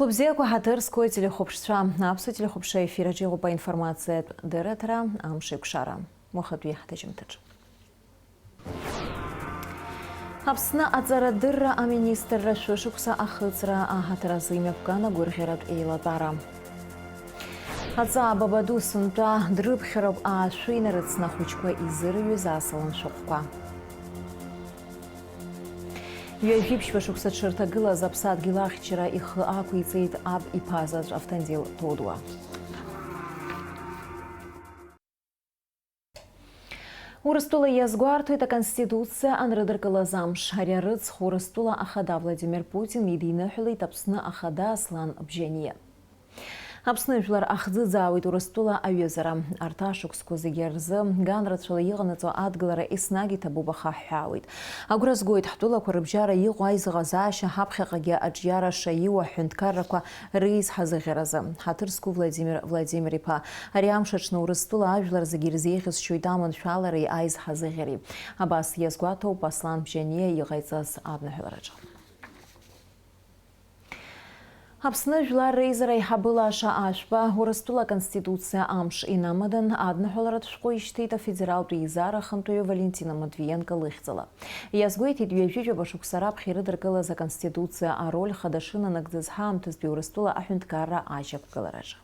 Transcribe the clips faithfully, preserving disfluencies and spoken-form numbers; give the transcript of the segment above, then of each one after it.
Хәылбзиақәа, ҳаҭыр зқәу ателехәаԥшцәа, аԥсуа телехәаԥшра ефир аҿы иҟоуп аинформациатә дырраҭара, амш еиқәшара, уахатәи ҳҭыжьымҭаҿы. Аԥсны аҵарадырра аминистрра шәышықәса ахыҵра аҳаҭыр азы имҩаԥган агәырӷьаратә еилатәара. Аҵаа Бабаду сынтәа дрыԥхьароуп аашәы инарыцны ахәыҷқәа изырҩыз асалам шәҟәқәа. Ҩажәи ԥшьба шықәса дшырҭагылаз аԥсадгьыл ахьчара ихы ақәиҵеит аб иԥа заҵә Автандил Ҭодуа. Урыстәыла иазгәарҭоит Аконституциа анрыдыркылаз амш. Ари арыцхә Урыстәыла ахада Владимир Путин идиныҳәалеит Аԥсны ахада Аслан Бжьаниа. Аԥсны жәлар ахӡыӡаауеит Урыстәыла аҩызара. Арҭ ашықәсқәа зегьы рзы ганрацәала иҟанаҵо адгылара еснагь иҭабуп, аха ҳҳәаауеит. Агәра згоит, ҳтәылақәа рыбжьара иҟоу аизыҟазаашьа ҳаԥхьаҟагьы аҿиара шаиуа аҳәынҭқаррақәа реизҳазыӷьаразы. Ҳаҭыр зқәу Владимир Владимир-иԥа, ари амш аҽны Урыстәыла ажәлар зегьы ирзеиӷьасшьоит аманшәалареи аизҳазыӷьареи. Абас иазгәаҭоуп Аслан Бжьаниа иҟаиҵаз адныҳәалараҿы. Аԥсны Жәлар Реизара аиҳабы Лаша Ашәба Урыстәыла Аконституциа амш инамадан адныҳәаларатә шәҟәы ишьҭеит афедералтә еизара ахантәаҩы Валентина Матвиенко лыхьӡала. Иазгәеиҭеит, ҩажәи жәаба шықәса раԥхьа ирыдыркылаз Аконституциа ароль хада шынанагӡаз ҳаамҭазтәи Урыстәыла аҳәынҭқарра ашьақәгылараҿы.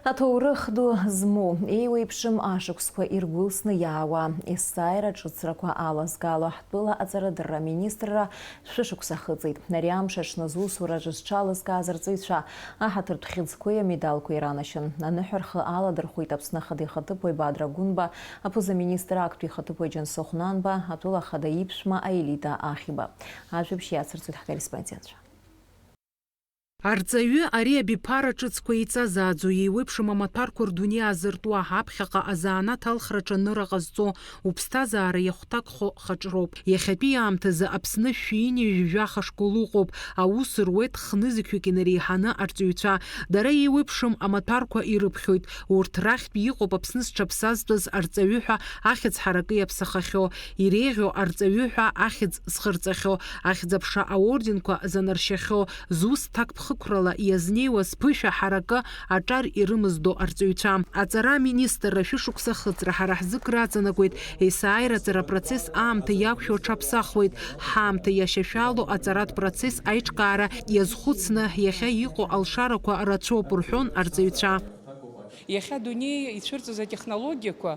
Аҭоурых ду змоу, еиуеиԥшым ашықәсқәа иргәылсны иаауа, есааира ҿыцрақәа алазгало ҳтәыла аҵарадырра аминистрра шәышықәса ахыҵит. Ари амш аҽны зусураҿы зҽалызкааз арҵаҩцәа аҳаҭыртә хьыӡқәеи амедалқәеи ранашьан. Аныҳәа рхы аладырхәит Аԥсны Ахада ихаҭыԥуаҩ Бадра Гәынба, аԥыза-министр актәи ихаҭыԥуаҩ Џьансыхә Нанба, атәыла ахада иԥшәма Аелита Ахиба. Ажәабжь иацырҵоит ҳкорреспондентцәа. Арҵаҩы ари абиԥара ҿыцқәа еиҵазааӡо, еиуеиԥшым амаҭәарқәа рдунеи аазыртуа, аԥхьаҟа азанааҭ алхраҿы аныра ҟазҵо, уԥсҭазаара иахәҭакхо хаҿроуп. Иахьатәи аамҭазы Аԥсны шәи ҩынҩажәи жәаха школ ыҟоуп, аус руеит хнызқьҩык инареиҳаны арҵаҩцәа. Дара еиуеиԥшым амаҭәарқәа ирыԥхьоит. Урҭ рахьтә иҟоуп Аԥсны зҽаԥсазтәыз арҵаҩы ҳәа ахьӡ ҳаракы иаԥсахахьоу, иреиӷьу арҵаҩы ҳәа ахьӡ зхырҵахьоу, ахьӡ-аԥша аорденқәа занаршьахьоу, зус ҭакԥхықәрала иазнеиуаз ԥышәа ҳаракы аҿар ирымыздо арҵаҩцәа. Аҵара аминистрра шәышықәса ахыҵра ҳара ҳзы краҵанакуеит, есааира аҵара апроцесс аамҭа иақәшәо аҽаԥсахуеит, ҳаамҭа иашьашәало аҵаратә процесс аиҿкаара иазхәыцны иахьа иҟоу алшарақәа рацәоуп, рҳәон арҵаҩцәа. Иахьа адунеи ицәырҵыз атехнологиақәа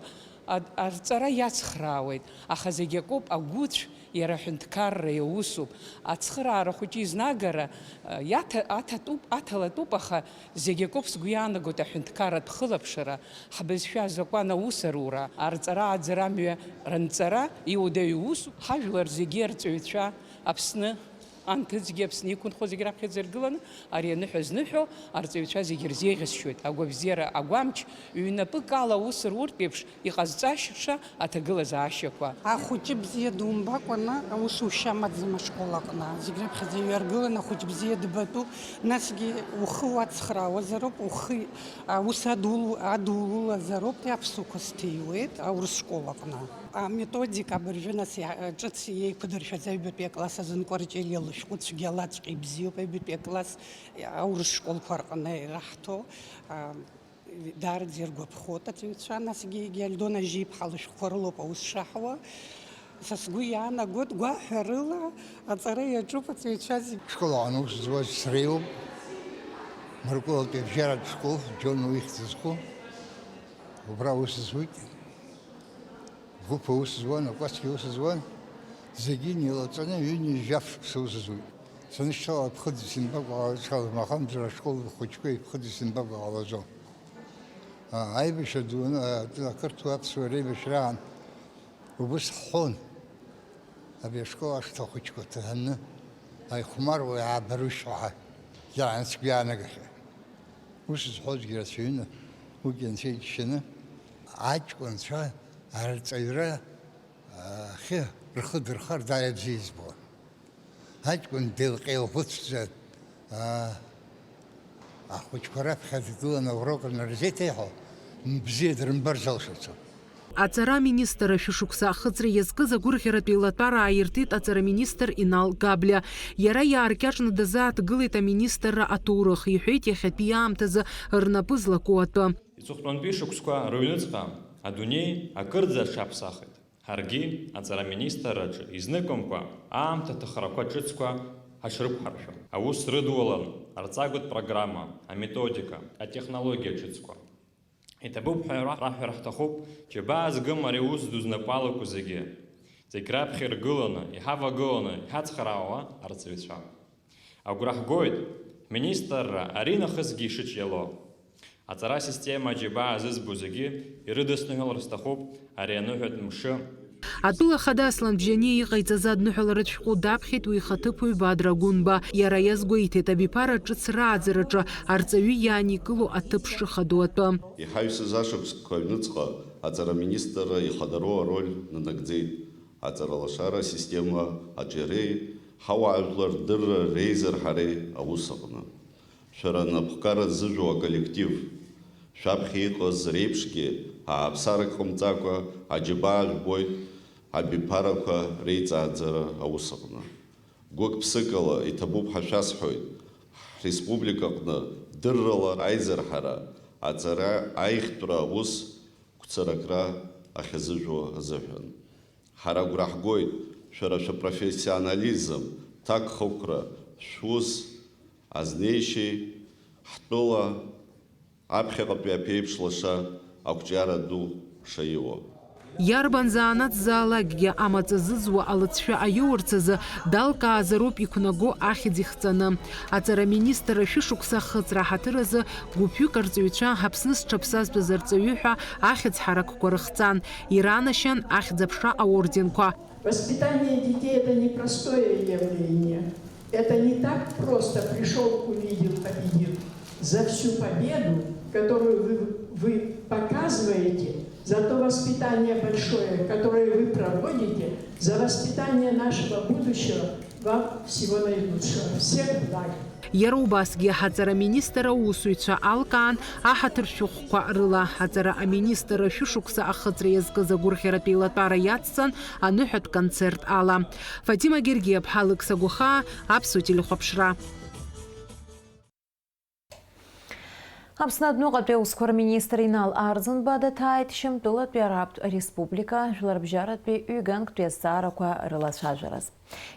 ад-, арҵара иацхраауеит, аха зегь акоуп агәыцә, иара аҳәынҭқарра иаусуп. Ацхыраара хәыҷы изнагара, а, иаҭа-, аҭатәуп, аҭалатәуп, аха зегь акоуп сгәы иаанагоит аҳәынҭқарратә хылаԥшра, ҳбызшәа азакәан аус арура, арҵара-ааӡара амҩа ранҵара иуадаҩу усуп. Ҳажәлар зегьы арҵаҩцәа, Аԥсны анҭыҵгьы Аԥсны иқәынхо зегь раԥхьаӡа иргыланы, ари аныҳәа зныҳәо арҵаҩцәа зегьы ирзеиӷьасшьоит агәабзиара агәамч, ҩнапык ала аус руртә еиԥш иҟазҵаша аҭагылазаашьақәа. Ахәыҷы бзиа думбакәаны аусушьа амаӡам ашкол аҟны. Зегь раԥхьаӡа иҩаргыланы ахәыҷ бзиа дбатәуп, насгьы ухы уацхраауазароуп, ухы аус адулу-, адулулазароуп, аԥсуқәа сҭиуеит аурыс школ аҟны. Аметодика абыржәы нас иа-, ҿыц еиқәдыршәаз аҩбатәи акласс азы Нкәарҷелиа лышәҟәы цәгьалаҵәҟьа ибзиоуп, аҩбатәи акласс аурыс школқәа рҟны ираҳҭо, а, даараӡа иргәаԥхоит аҵаҩцәа, насгьы егьи Альдона Жьиԥҳа лышәҟәқәа рылоуп аус шаҳуа. Са сгәы иаанагоит, гәаҳәарыла аҵара иаҿуп аҵаҩцәа зегьы. Школ аҟны аус зуаз сара иоуп. Мыркәылатәи абжьаратә школ, Џьон уи ихьӡ зху, убра аус зуит. Гәыԥ аус зуан, акәасқьа аус зуан, зегьы неилаҵаны ҩынҩажәи жәаф шықәса аус зуит. Санышьҭала, ԥхыӡ исымбакәа ҟалаӡом, аха ахәымџьара ашкол хәыҷқәеи ԥхыӡ исымбакәа ҟалаӡом. А, аибашьра ду, а, ақырҭуа аԥсуа реибашьраан убыс ҳҳәон, абри ашкол ашҭа хәыҷқәа ҭаҳаны, аихәмаруа иаабарушь ҳәа, џьара сгәы иаанагахьан. Ус зҳәозгьы рацәаҩын, уигьы анцәа иџьшьаны, аҷкәынцәа арҵаҩра ахьы рхы дырхар даара бзиа избон. Аҷкәын деилҟьа-еилӷәыцәӡа, аа, ахәыҷқәа раԥхьа дгыланы аурок анырзеиҭеиҳәо, бзиа дрымбар залшаӡом. Аҵара аминистрра шәышықәса ахыҵра иазкыз агәырӷьаратә еилатәара ааиртит аҵара аминистр Инал Габлиа. Иара иааркьаҿны дазааҭгылеит аминистрра аҭоурых, иҳәеит иахьатәи аамҭазы рнапы злаку атәы. Иҵыхәтәантәи шықәсқәа рыҩныҵҟа адунеи акырӡа аҽаԥсахит. Ҳаргьы аҵара аминистрраҿы изныкымкәа аамҭа аҭахрақәа ҿыцқәа ҳаҽрықәҳаршәон. Аус рыдулан арҵагатә программа, аметодика, атехнологиа ҿыцқәа. Иҭабуп ҳәа раҳәара ҳҭахуп, џьабаа згым ари аус ду знапы алаку зегьы. Зегь раԥхьа иргыланы, иҳавагыланы, иҳацхраауа арҵаҩцәа. Агәра ҳгоит, ҳминистрра аринахысгьы ишыҿиало. Аҵара асистема аџьабаа зызбо зегьы ирыдысныҳәалар сҭахуп ари аныҳәатә мшы. Атәыла хада Аслан Бжьаниа иҟаиҵаз адныҳәаларатә шәҟәы даԥхьеит уи ихаҭыԥуаҩ Бадра Гәынба. Иара иазгәеиҭеит, абиԥара ҿыц рааӡараҿы арҵаҩы иааникыло аҭыԥ шыхадоу атәы. Иҳаҩсыз ашықәсқәа аҩныҵҟа аҵара аминистрра ихадароу ароль нанагӡеит аҵаралашара асистема аҿиареи ҳауаажәлар рдырра реизырҳареи аус аҟны. Шәара анапхгара ззыжәу аколлектив, шәаԥхьа иҟаз реиԥшгьы ааԥсарак ҟамҵакәа аџьабаа жәбоит абиԥарақәа реиҵааӡара аус аҟны. Гәык-ԥсыкала иҭабуп ҳәа шәасҳәоит, ҳреспубликаҟны дыррала аизырҳара, аҵара аиӷьтәра аус гәцаракра ахьазыжәуа азыҳәан. Ҳара агәра ҳгоит шәара шәапрофессионализм, ҭакхықәра, шәус азнеишьеи ҳтәыла аԥхьаҟатәи аԥеиԥш лаша ақәҿиара ду шаиуа. Иарбан занааҭзаалакгьы амаҵ азызуа алыҵшәа аиурц азы далкаазароуп иқәнаго ахьӡ ихҵаны. Аҵара аминистрра шәышықәса ахыҵра аҳаҭыр азы гәыԥҩык арҵаҩцәа Аԥсны зҽаԥсазтәыз арҵаҩы ҳәа ахьӡ ҳаракқәа рыхҵан, иранашьан Ахьӡ-аԥша аорденқәа. Воспитание детей — это непростое явление. Это не так просто: пришёл, увидел, победил. За всю победу, которую вы, вы показываете, за то воспитание большое, которое вы проводите, за воспитание нашего будущего, вам всего наилучшего. Всех благ. Иара убасгьы ҳаҵара аминистр аусзуҩцәа алкаан аҳаҭыр шәҟәқәа рыла. Аҵара аминистр шәышықәса ахыҵра иазкыз агәырӷьаратә еилатәара иацҵан аныҳәатә концерт ала. Фатима Гергиаԥҳа, Алықьса Гәахаа, Аԥсуа телехәаԥшра. Аԥсны адәныҟатәи аусқәа рминистр Инал Арӡынба даҭааит Шьамтәылатәи Арабтә Республика Жәларбжьаратәи ҩганктәи азҵаарақәа рылацәажәараз.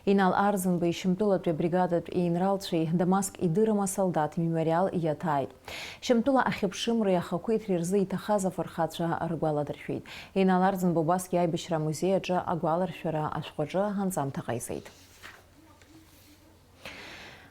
Инал Арӡынба ишьамтәылатәи абригадатә еинралцәеи Дамаск идырым асолдаҭ мемориал иаҭааит. Шьамтәыла ахьыԥшымреи ахақәиҭреи рзы иҭахаз афырхацәа ргәаладыршәеит. Инал Арӡынба убасгьы аибашьра амузеи аҿы агәаларшәара ашәҟәаҿы анҵамҭа ҟаиҵеит.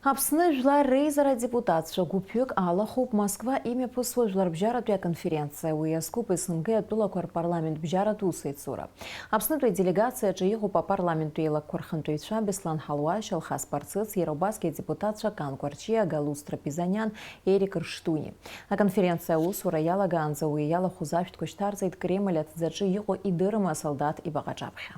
Аԥсны Жәлар Реизара адепутатцәа гәыԥҩык алахәуп Москва имҩаԥысуа жәларбжьаратәи аконференциа. Уи иазкуп СНГ атәылақәа рпарламент бжьаратә усеицура. Аԥснытәи аделегациаҿы иҟоуп апарламенттәи еилакқәа рхантәаҩцәа Беслан Ҳалуашь, Алхас Барцыц, иара убасгьы адепутатцәа Кан Гәарчиа, Галустра Пизаниан, Ерик Рштуни. Аконференциа аусура иалагаанӡа уи иалахәыз ашәҭқәа шьҭарҵеит Кремль аҭӡаҿы иҟоу идырым асолдаҭ ибаҟа аҿаԥхьа.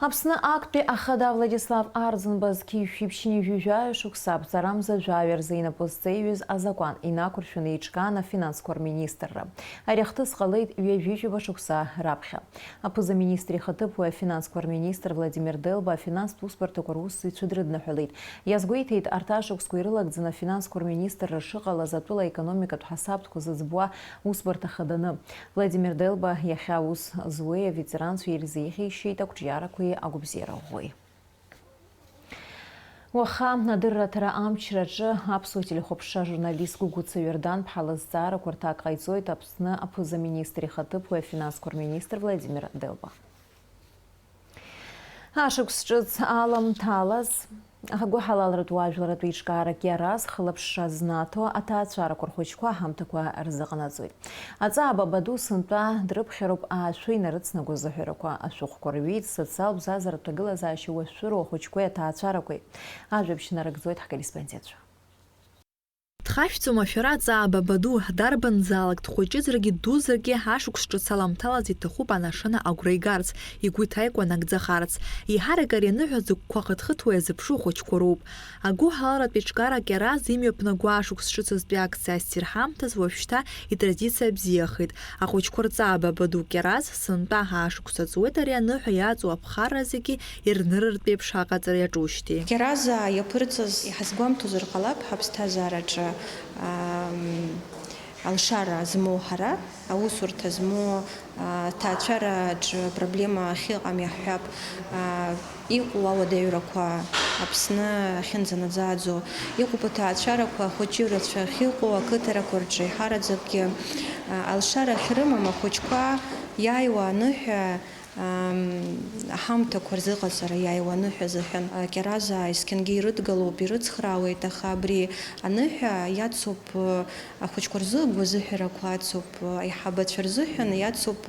Аԥсны актәи ахада Владислав Арӡынба зқьи жәшәи ԥшьынҩажәи жәаҩа шықәса абҵарамза жәаҩа рзы инапы зҵаиҩыз азакәан инақәыршәаны еиҿкаан афинансқәа рминистрра. Ари ахҭыс ҟалеит ҩажәи жәаба шықәса раԥхьа. Аԥыза-министр ихаҭыԥуаҩ афинансқәа рминистр Владимир Делба афинанстә усбарҭақәа русзуҩцәа дрыдныҳәалеит. Иазгәеиҭеит, арҭ ашықәсқәа ирылагӡаны афинансқәа рминистрра шыҟалаз атәыла аекономикатә ҳасабтәқәа зыӡбуа усбарҭа хаданы. Владимир Делба иахьа аус зуеи аветеранцәеи ирзеиӷьеишьеит ақәҿиарақәеи агәабзиара ӷәӷәеи. Уаха адырраҭара амчраҿы аԥсуа телехәаԥшра журналист Гәыгәыца Иордан-ԥҳа лызҵаарақәа рҭак ҟаиҵоит Аԥсны аԥыза-министр ихаҭыԥуаҩ афинансқәа рминистр Владимир Делба. Ашықәс ҿыц аламҭалаз, агәыҳалалратә уаажәларратә еиҿкаарак иаразхлаԥшра знаҭо аҭаацәарақәа рхәыҷқәа аҳамҭақәа рзыҟанаҵоит. Аҵаа Бабаду сынтәа дрыԥхьароуп аашәы инарыцнагоз аҳәарақәа, ашәҟәқәа рҩеит социалтә бзазаратә ҭагылазаашьа уашәшәыроу ахәыҷқәеи аҭаацәарақәеи. Ажәабжь нарыгӡоит ҳкорреспондентцәа. Хашәҵома шәара, аҵаа бабаду, дарбанзаалак дхәыҷызаргьы ддузаргьы, ашықәс ҿыц аламҭалаз иҭахуп анашана агәра игарц, игәы иҭаикәа нагӡахарц. Еиҳарак ари аныҳәа зыгәқәа хыҭхыҭуа иазыԥшу ахәыҷқәа роуп. Агәыҳалалратә еиҿкаара Кьараз имҩаԥнагоу ашықәс ҿыцызтәи акциа ассир ҳамҭас уажәшьҭа итрадициа бзиахеит. Ахәыҷқәа рҵаа бабаду Кьараз сынтәа ашықәс аҵуеит ари аныҳәа иаҵоу аԥхарра зегьы ирнырыртә еиԥш аҟаҵара иаҿушьҭеи. Кьаразаа иаԥырҵаз иҳазгәамҭозар ҟалап ҳаԥсҭазаараҿы, ам, алшара змоу ҳара, аусурҭа змоу, а, ҭаацәараҿы проблема ахьыҟам иаҳҳәап, а, иҟоу ауадаҩрақәа Аԥсны ахьынӡанаӡааӡо, иҟоуп аҭаацәарақәа ахәыҷы рацәа ахьыҟоу ақыҭарақәа рҿы еиҳараӡакгьы, а, алшара ахьрымам ахәыҷқәа иааиуа аныҳәа, Ам, аҳамҭақәа рзыҟаҵара иааиуа аныҳәа азыҳәан, а, Кьаразаа есқьынгьы ирыдгылоуп, ирыцхраауеит, аха абри аныҳәа иацуп, а, ахәыҷқәа рзы агәазыҳәарақәа ацуп, а, аиҳабацәа рзыҳәан иацуп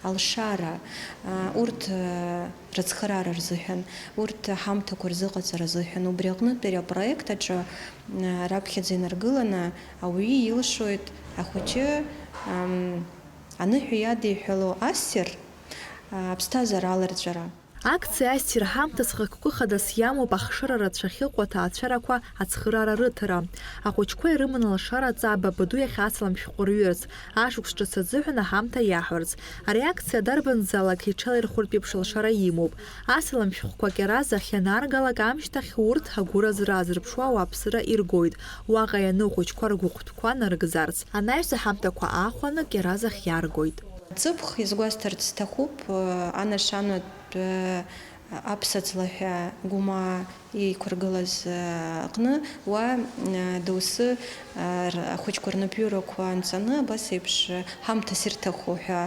алшара, а, урҭ, а, рыцхыраара рзыҳәан, урҭ аҳамҭақәа рзыҟаҵара азыҳәан. Убри аҟнытә ари апроект аҿы, а, раԥхьаӡа инаргыланы ауаҩы илшоит ахәыҷы, ам, аныҳәа иадиҳәало ассир, Аԥсҭазаара аларҵәара. Акциа ассир ҳамҭас хықәкы хадас иамоуп ахшара рацәа ахьыҟоу аҭаацәарақәа ацхыраара рыҭара. Ахәыҷқәа ирыман алшара аҵаа бабаду иахь асалам шәҟәы рҩырц, ашықәс ҿыц азыҳәан аҳамҭа иаҳәарц. Ари акциа дарбанзаалак иҽалаирхәыртә еиԥш алшара имоуп. Асалам шәҟәқәа Кьаразахь ианааргалак амшьҭахь урҭ агәыразра азырԥшуа ауааԥсыра иргоит. Уаҟа иану ахәыҷқәа ргәыхәтәқәа нарыгӡарц, анаҩс аҳамҭақәа аахәаны Кьаразахь иааргоит. Ҵыԥх изгәасҭарц сҭахуп, анашанатә аԥсаҵла ҳәа Гәымаа иқәыргылаз аҟны уа доусы ахәыҷқәа рнапҩырақәа анҵаны абас еиԥш ҳамҭас ирҭаху ҳәа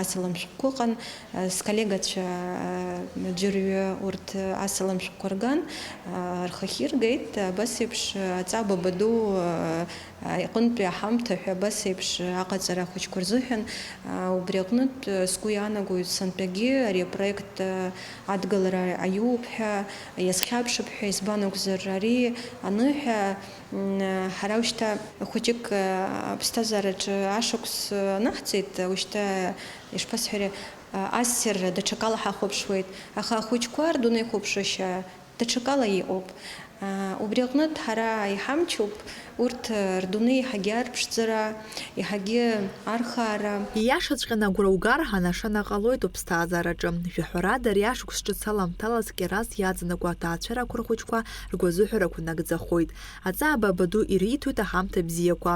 асалам шәҟәқәа ыҟан. Сколлегацәа ӡәырҩы урҭ асалам шәҟәқәа рган, рхахьы иргеит, абас еиԥш аҵаа бабаду иҟынтәи аҳамҭа ҳәа абас еиԥш аҟаҵара ахәыҷқәа рзыҳәан, убри аҟнытә сгәы иаанагоит сынтәагьы ари апроект адгылара аиуп ҳәа, иазхьаԥшып ҳәа, избан акәзар, ари аныҳәа, м, ҳара ушьҭа хәыҷык аԥсҭазаараҿы ашықәс анаҳҵеит, ушьҭа, ишԥасҳәари, ассир даҽакала ҳахәаԥшуеит, аха ахәыҷқәа рдунеихәаԥшышьа даҽакала иҟоуп. Убри аҟнытә ҳара иҳамчуп урҭ рдунеи еиҳагьы арԥшӡара, еиҳагьы архаара. Ииашаҵәҟьаны агәра угар, анашана ҟалоит уԥсҭазаараҿы. Жәаҳәарада, ари ашықәс ҿыц аламҭалаз Кьараз иаҵанакуа аҭаацәарақәа рхәыҷқәа ргәазыҳәарақәа нагӡахоит. Аҵаа бабаду ириҭоит аҳамҭа бзиақәа.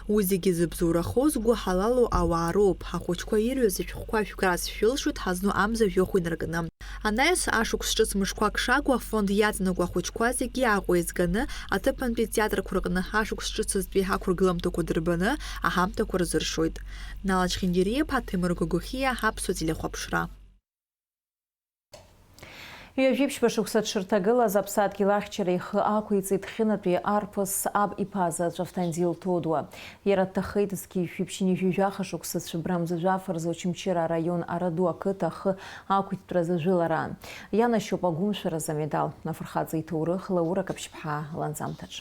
Уи зегьы зыбзоурахоу, згәы ҳалалу ауаа роуп. Ахәыҷқәа ирҩыз ашәҟәқәа шәгарц шәылшоит ҳазну амза жәохә инаркны. Анаҩс, ашықәс ҿыц мышқәак шагу афонд иаҵанакуа ахәыҷқәа зегьы Аҟәа еизганы, аҭыԥантәи атеатрқәа рҟны ашықәс ҿыцызтәи ақәыргыламҭақәа дырбаны, аҳамҭақәа рзыршоит. Нала Чхиндириа-иԥа, Ҭемыр Гогохиа, Аԥсуа телехәаԥшра. Ҩажәи ԥшьба шықәса дшырҭагылаз, аԥсадгьыл ахьчара ихы ақәиҵеит Хьынатәи арԥыс Аб иԥа заҵә Автандил Ҭодуа. Иара дҭахеит зқьи жәшәи ԥшьынҩажәи жәаха шықәса цәыббра мза жәаф рзы Очамчыра араион Араду ақыҭа ахы ақәиҭтәразы ажәылараан. Ианашьоуп агәымшәаразы амедал, афырхаҵа иҭоурых Лаура Каԥшьԥҳаа ланҵамҭаҿ.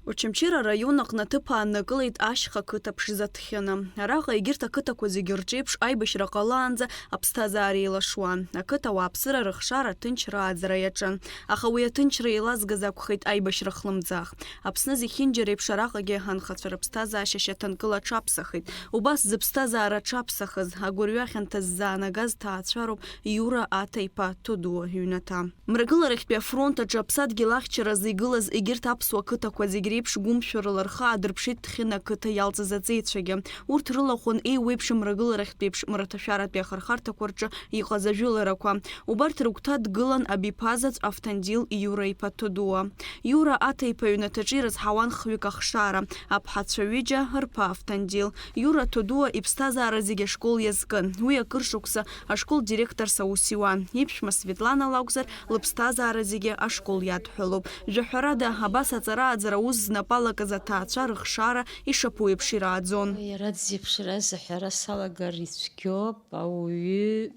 Очамчыра араион аҟны аҭыԥ ааннакылеит ашьха қыҭа ԥшӡа Ҭхьына. Араҟа егьырҭ ақыҭақәа зегьы рҿеиԥш аибашьра ҟалаанӡа аԥсҭазаара еилашуан. Ақыҭа ауааԥсыра рыхшара аҭынчра ааӡара иаҿын. Аха уи аҭынчра еилазгаз акәхеит аибашьра хлымӡаах. Аԥсны зехьынџьареиԥш араҟагьы анхацәа рыԥсҭазаашьа шьаҭанкыла аҽаԥсахит. Убас зыԥсҭазаара аҽаԥсахыз, агәырҩа хьанҭа ззаанагаз ҭаацәароуп Иура Аҭа иԥа Ҭодуа иҩнаҭа. Мрагыларахьтәи афронт аҿы аԥсадгьыл ахьчаразы игылаз егьырҭ аԥсуа қыҭақәа зегь реиԥш гәымшәарыла рхы аадырԥшит Ҭхьына ақыҭа иалҵыз аҵеицәагьы. Урҭ рылахәын еиуеиԥшым мрагыларахьтәи еиԥш мраҭашәаратәи ахырхарҭақәа рҿы иҟаз ажәыларақәа. Убарҭ рыгәҭа дгылан Абиԥа заҵә Автандил Иура-иԥа Ҭодуа. Иура Аҭа-иԥа иҩнаҭаҿы ирызҳауан хҩык ахшара, аԥҳацәа ҩыџьа, рԥа Автандил. Иура Ҭодуа иԥсҭазаара зегьы ашкол иазкын. Уи акыр шықәса ашкол директорс аус иуан. Иԥшәма Светлана лакәзар, лыԥсҭазаара зегьы ашкол иадҳәалоуп. Жәаҳәарада, абас аҵара-ааӡара аус знапы алакыз аҭаацәа рыхшара ишаԥу еиԥш ирааӡон. Иара дзеиԥшраз аҳәара салагар ицәгьоуп, ауаҩы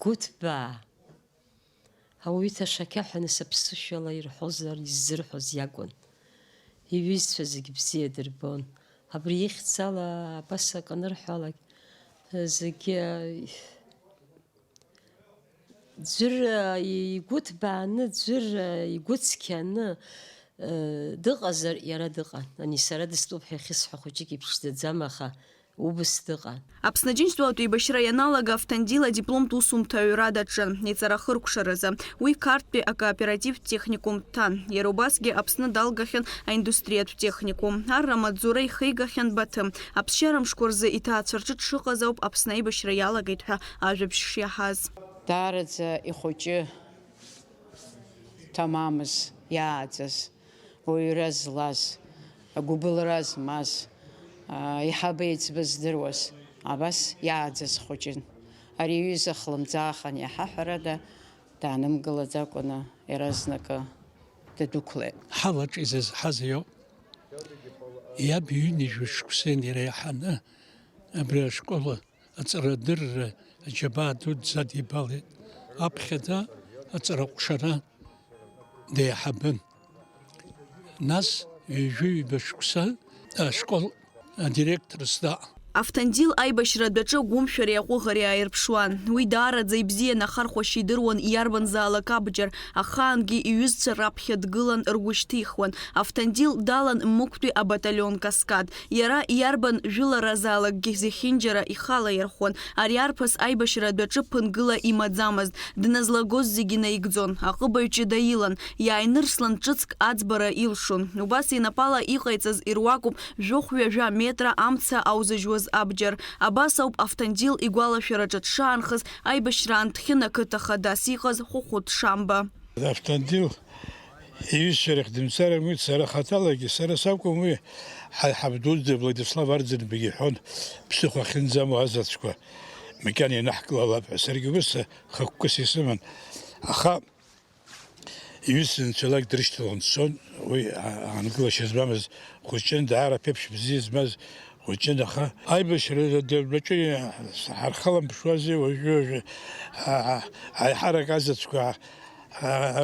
Гәыҭбаа. Ауаҩы иҭашәақьаҳәаны саԥсышәала ирҳәозар иззырҳәоз иакәын. Иҩызцәа зегь бзиа дырбон. Абри ихьӡала абас акы анырҳәалак, зегьы, ӡәыр игәы ҭбааны, ӡәыр игәы цқьаны, дыҟазар, иара дыҟан. Ани сара дыстәуп ҳәа иахьысҳәо хәыҷык иԥшӡаӡам, аха Убыс дыҟан. Аԥсны Аџьынџьтәылатә еибашьра ианалага Автандил адипломтә усумҭа аҩра даҿын, иҵарахыркәшаразы. Уи Қарҭтәи акооперативтә техникум дҭан. Иара убасгьы Аԥсны далгахьан аиндустриатә техникум. Арра амаҵзура ихигахьан Баҭым. Аԥсшьара мшқәа рзы иҭаацәа рҿы дшыҟаз ауп Аԥсны аибашьра иалагеит ҳәа ажәабжь шиаҳаз. Даараӡа ихәыҷы, ҭамамыз, иааӡаз, уаҩра злаз, агәыбылра змаз, аа, иҳабы еиҵбы здыруаз, абас иааӡаз хәыҷын. Ари иҩыза хлымӡааханы иаҳа, ҳәарада, даанымгылаӡакәаны иаразнакы дыдәықәлеит. Ҳалаҿ изызҳаз иоуп. Иаб ҩынҩажәа шықәса иреиҳаны абри ашкол аҵарадырра аџьабаа дуӡӡа дибалеит. Аԥхьаӡа аҵараҟәшара деиҳабын. Нас ҩажәи-ҩба шықәса ашкол адиректорс даҟан. Автандил аибашьра адәаҿы агәымшәареи аҟәыӷареи ааирԥшуан. Уи даараӡа ибзиан ахархәашьа идыруан иарбанзаалак абџьар, ахаангьы иҩызцәа раԥхьа дгылан ргәы шьҭихуан. Автандил далан Мықәтәи абаталион Каскад. Иара иарбан жәыларазаалакгьы зехьынџьара ихала иархәон. Ари арԥыс аибашьра адәаҿы ԥынгыла имаӡамызт. Дназлагоз зегьы наигӡон. Аҟыбаҩ ҷыда илан. Иааинырслан ҿыцк аӡбара илшон. Убас инапала иҟаиҵаз ируакуп жәохә-ҩажәа метра амца аузыжьуаз абџьар. Абас ауп Автандил игәалашәараҿы дшаанхаз, аибашьраан Ҭхьын ақыҭа хадас иҟаз Хәыхәыт Шамба. Автандил иҩызцәа рахь дымцар амуит, сара хаҭалагьы, сара сакәым уи, ҳа-, ҳабдуӡӡа Владислав Арӡынбагьы иҳәон, ԥсыхәа ахьынӡамоу азаҵәқәа макьана ианаҳклалап ҳәа. Саргьы убыс хықәкыс исыман. Аха иҩызцәа нцәалак дрышьҭалон дцон, уи а-, аангылашьа змамыз хәыҷын, даара аԥеиԥш бзиа змаз хәыҷын, аха аибашьра адәаҿы ҳархаламԥшуази уажәы-уажәы, а-, а-, аиҳарак азаҵәқәа а-,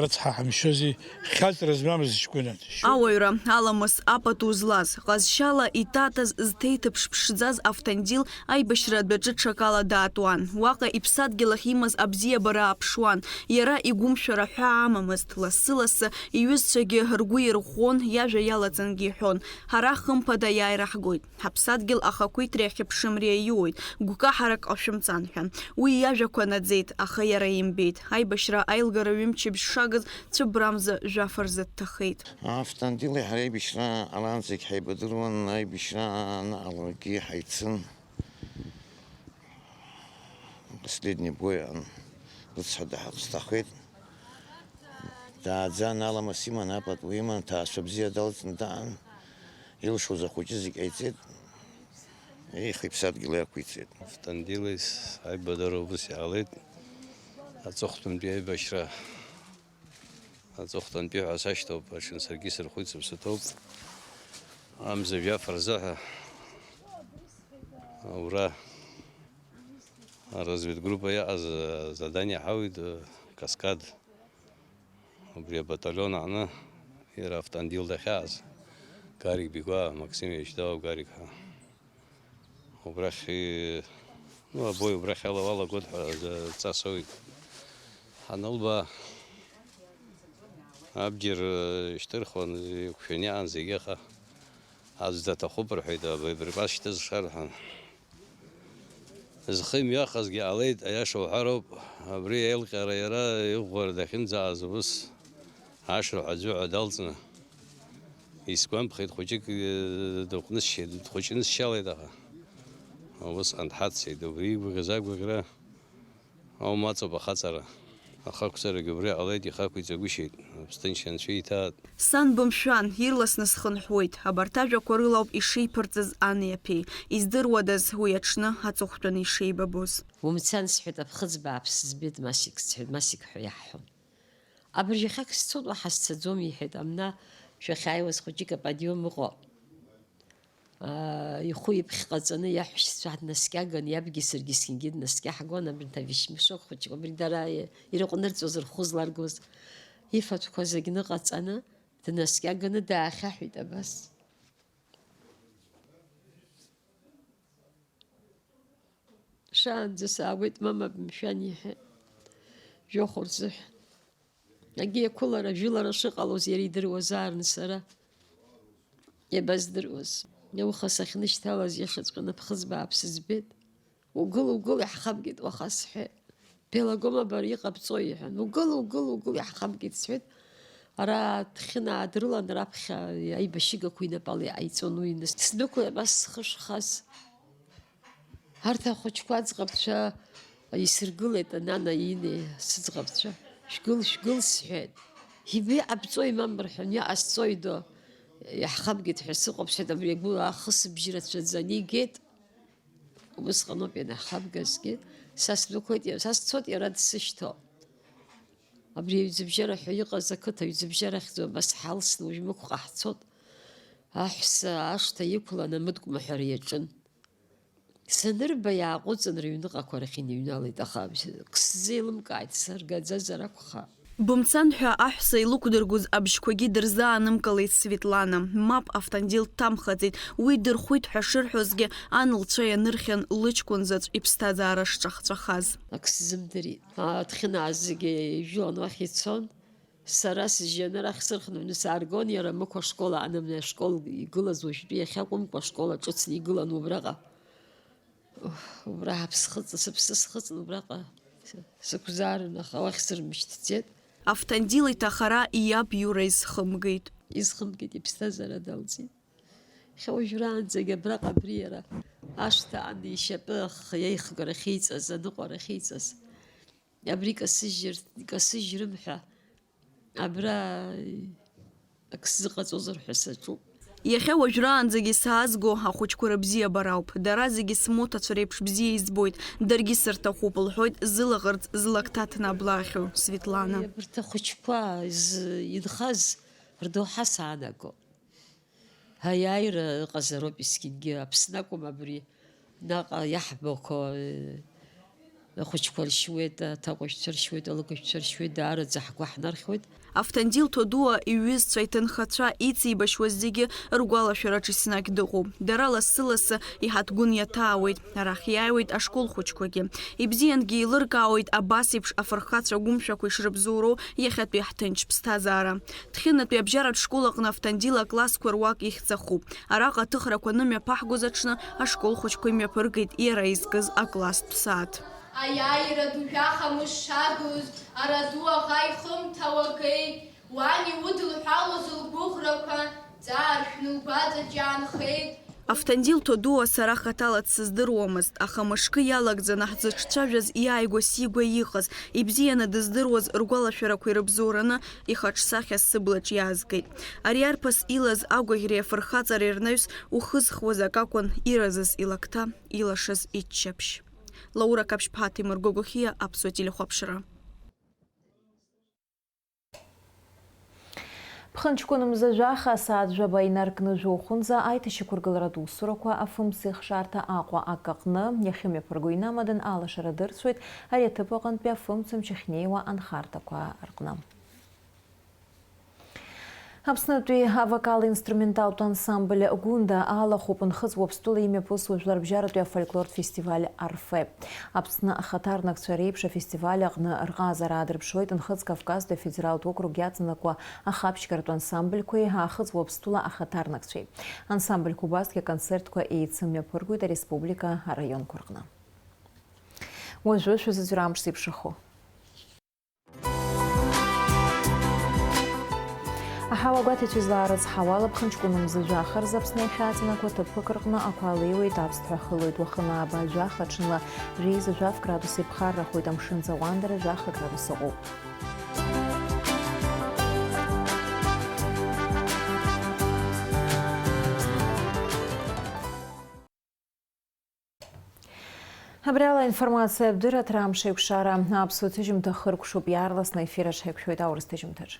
рыцҳа ҳамшьози, хьаҵра змамыз ҷкәынан. Ауаҩра, аламыс апату злаз, ҟазшьала иҭаҭаз зҭеиҭыԥш ԥшӡаз Автандил аибашьра адәаҿы ҽакала даатуан. Уаҟа иԥсадгьыл ахь имаз абзиабара ааԥшуан. Иара игәымшәара ҳәаа амамызт, лассы-лассы иҩызцәагьы ргәы ирӷәӷәон, иажәа иалаҵангьы иҳәон, ҳара хымԥада иааира ҳгоит. Ҳаԥсадгьыл ахақәиҭреи ахьыԥшымреи аиуеит, гәкаҳарак ҟашәымҵан ҳәа. Уи иажәақәа наӡеит, аха иара имбеит. Аибашьра аилгара ҩымчыбжь шагыз цәыббрамза жәаф рзы дҭахеит. Автандили ҳареи аибашьра аранӡагь ҳаибадыруан, аибашьра анаҟаларагьы ҳаицын. Последний бой аан, рыцҳа даҳацәҭахеит. Дааӡан, аламыс иман, апату иман, ҭаацәа бзиа далҵны даан, илшоз ахәыҷы зегь ҟаиҵеит, еихеиԥсадгьыл иақәиҵеит. Автандили аибадара убыс иаалеит, аҵыхәтәантәи аибашьра. Аҵыхәтәантәи ҳәа сашьҭоуп, аҽын саргьы сырхәит, сыԥсы ҭоуп. Амза жәаф рзыҳәа аура аразведгруппа иаҟаз задание ҳауит, Каскад. Убри абаталион аҟны иара Автандил дахьааз, Гарик Бигәаа, Максим Ешьдауа Гарик ҳәа. Убрахь, ну, абои убрахь ала уалагоит ҳәа ҵасоит. Ҳанылба, абџьар шьҭырхуан, иқәшәаны иаан зегьы, аха аӡә даҭахуп рҳәеит, абри абрикәас шьҭызхша рҳәан. Зхы имҩахазгьы ҟалеит, аиаша уҳәароуп, абри аилҟьара иара иӷәӷәара дахьынӡааз убыс. Ашырҳәа аӡәы ҳәа далҵны, исгәамԥхеит, хәыҷык, э, дыҟәнысшьеит, дхәыҷнысшьалеит, аха усҟан дҳацеит, убри игәаӷьыз агәаӷьра аума аҵоуп ахаҵара. Ахақәҵарагьы убри ҟалеит, ихақәиҵагәышьеит, Аԥсны ҭынч анцәа иҭааит. Сан бымшәан, ирласны схынҳәуеит, абарҭ ажәақәа рылоуп ишеиԥырҵыз ани аԥеи. Издыруадаз уи аҽны аҵыхәтәаны ишеибабоз? Умцан, сҳәеит, аԥхыӡ бааԥс збеит, Масик, сҳәеит, Масик ҳәа иаҳҳәон. Абыржәы иахьак сцоит, уаҳа сцаӡом, иҳәеит, амна шәахьааиуаз хәыҷык аподиум ыҟоуп. аа, ихәы иԥхь ҟаҵаны иаҳәшьцәа днаскьаган, иабгьы саргьы сгьы днаскьаҳгон, абарҭ авишьмешок хәыҷқәа, абри дара ирыҟәнырҵоз рхәы зларгоз, ифатәқәа зегь ныҟаҵаны, днаскьаганы даахьаҳәит абас. Шаанӡа саауеит, мамаб, мшәан, иҳәеит, жәохә рзыҳәан. Егьи ақәылара, жәылара шыҟалоз иара идыруазаарын сара иабаздыруаз. Ауха сахьнышьҭалаз иашаҵәҟьаны ԥхыӡ бааԥс збеит. Угыл, угыл, иаҳхабгеит уаха, сҳәеит. Белагома бара иҟабҵои, иҳәан. Угыл, угыл, угыл, иаҳхабгеит, сҳәеит. Ара Ҭхьынаа дрылан раԥхьа аибашьыгақәа инапала иҟаиҵон уи. Нас сдәықәлеит абас схы шхаз. Арҭ ахәыҷқәа аӡӷабцәа исыргылеит, анана инеи сыӡӷабцәа. Шәгыл, шәгыл, сҳәеит. Иби ҟабҵои, мамба, рҳәан, иҟасҵои, до, иаҳхабгеит ҳәа сыҟоуп, сҳәеит, абри агәы ахысыбжь рацәаӡаны игеит. Убысҟаноуп ианаҳхабгазгьы, са сдәықәлеит, са сцоит иара дсышьҭоу. Абри аҩӡыбжьара ҳәа иҟаз ақыҭа аҩӡыбжьара ахьӡу абас ҳалсны уажә мықәҟа ҳцот. Аҳәса ашҭа иқәлан амыткәма ҳәа иаҿын. Санырба, иааҟәыҵын, рыҩныҟақәа рахь иныҩналеит, аха акы сзеилымкааит, саргаӡазар акәхап. Бымцан ҳәа аҳәса илықәдыргоз абжьқәагьы дырзаанымкылеит Светлана. Мап, Автандил дҭамхаӡеит, уи дырхәит ҳәа шырҳәозгьы, ан лцәа ианырхьан лыҷкәын заҵә иԥсҭазаара шҿахҵәахаз. Ак сзымдырит. Аҭхьынаа зегьы ижәылан уахь ицон. Сара сжьаны арахь сырхынҳәны сааргон, иара Мықә ашкол аанымны, ашкол игылаз уажәтәи иахьакәымкәа ашкол аҿыцны игылан убраҟа. Убра ҳаԥсхыҵ-, сыԥсы схыҵны убраҟа сықәзаарын, аха уахь сырмышьҭӡеит. Автандил иҭахара иаб Иура изхымгеит. Изхымгеит, иԥсҭазаара далҵит. Иахьа уажәраанӡагь абраҟа абри иара ашҭа ан ишьапы ахы иаихгара ахьиҵаз, аныҟәара ахьиҵаз. Абри касыжьыр-, икасыжьрым ҳәа, абра ак сзыҟаҵозар ҳәа саҿуп. Иахьа уажәраанӡагьы саазго ахәыҷқәа рыбзиабара ауп. Дара зегьы смоҭацәа реиԥш бзиа избоит, даргьы сырҭахуп, лҳәоит зылаӷырӡ злакҭа ҭнаблаахьоу Светлана. Абарҭ ахәыҷқәа зы-, инхаз рдоуҳа саанаго. Аиааира ыҟазароуп есқьынгьы, Аԥсны акәым абри, наҟ иаҳбақәо, э, ахәыҷқәа ршьуеит, аҭакәажәцәа ршьуеит, алыгажәцәа ршьуеит, даараӡа ҳгәы ҳнархьуеит. Автандил Ҭодуа иҩызцәа, иҭынхацәа, иҵибашьуаз зегьы ргәалашәараҿ еснагь дыҟоуп. Дара лассы-лассы иҳаҭгәын иаҭаауеит, арахь иааиуеит ашкол хәыҷқәагьы. Ибзиангьы еилыркаауеит абас еиԥш афырхацәа гәымшәақәа ишрыбзоуроу иахьатәи ҳҭынч ԥсҭазаара. Ҭхьынатәи абжьаратә школ аҟны Автандил аклассқәа руак ихьӡ ахуп. Араҟа аҭыхрақәа анымҩаԥаҳгоз аҽны ашкол хәыҷқәа имҩаԥыргеит иара изкыз акласстә сааҭ. Аиааира ду жәаха мыш шагыз, ара ду аӷа ихымҭа уагеит, уан иудылҳәалоз лгәыӷрақәа ҵааршәны лгәаҵаҿ иаанхеит. Автандил Ҭодуа сара хаҭала дсыздыруамызт, аха мышкы иалагӡаны ҳзыҿцәажәаз иааигәа сигәа иҟаз, ибзианы дыздыруаз ргәалашәарақәа ирыбзоураны ихаҿсахьа сыблаҿ иаазгеит. Ари арԥыс илаз агәаӷьреи афырхаҵареи рнаҩс ухызхуаз акакәын иразыз илакҭа, илашаз иччаԥшь. Лаура Каԥшьԥҳа, Ҭемыр Гогохиа, Аԥсуа телехәаԥшра. Ԥхынҷкәын мза жәаха асааҭ жәаба инаркны жәохәынӡа аиҭашьақәыргыларатә усурақәа афымцеихшарҭа Аҟәа акаҟны иахьымҩаԥырго инамадан алашара дырцәоит ари аҭыԥ аҟынтәи афымцамч ахьнеиуа анхарҭақәа рҟны. Аԥснытәи авокал-инструменталтә ансамбль Гәында алахәуп Нхыҵ Уаԥстәыла имҩаԥысуа жәларбжьаратәи афольклортә фестиваль Арфе. Аԥсны ахаҭарнакцәа реиԥш афестиваль аҟны рҟазара аадырԥшуеит Нхыҵ Кавказтәи афедералтә округ иаҵанакуа ахаԥшьгаратә ансамбльқәеи Аахыҵ Уаԥстәыла ахаҭарнакцәеи. Ансамбльқәа убасгьы аконцертқәа еицымҩаԥыргоит ареспублика араионқәа рҟны. Уажәы шәазыӡырҩ амш зеиԥшрахо. Аҳауа гәаҭеицәа излаарыцҳауа ала, ԥхынҷкәын мза жәаха рзы Аԥсны иахьааҵанакуа ҭыԥқәак рҟны ақәа леиуеит, аԥсҭҳәа хылоит, уахынла ааба жәаха, ҽынла жәеиза жәаф градус иԥхаррахоит, амшын ӡаҟәандара жәаха градус ыҟоуп. Абри ала аинформациатә дырраҭара Амш еиқәшара аԥсуа ҭыжьымҭа хыркәшоуп, иаарласны аефир аҿы ҳаиқәшәоит аурыс ҭыжьымҭаҿ.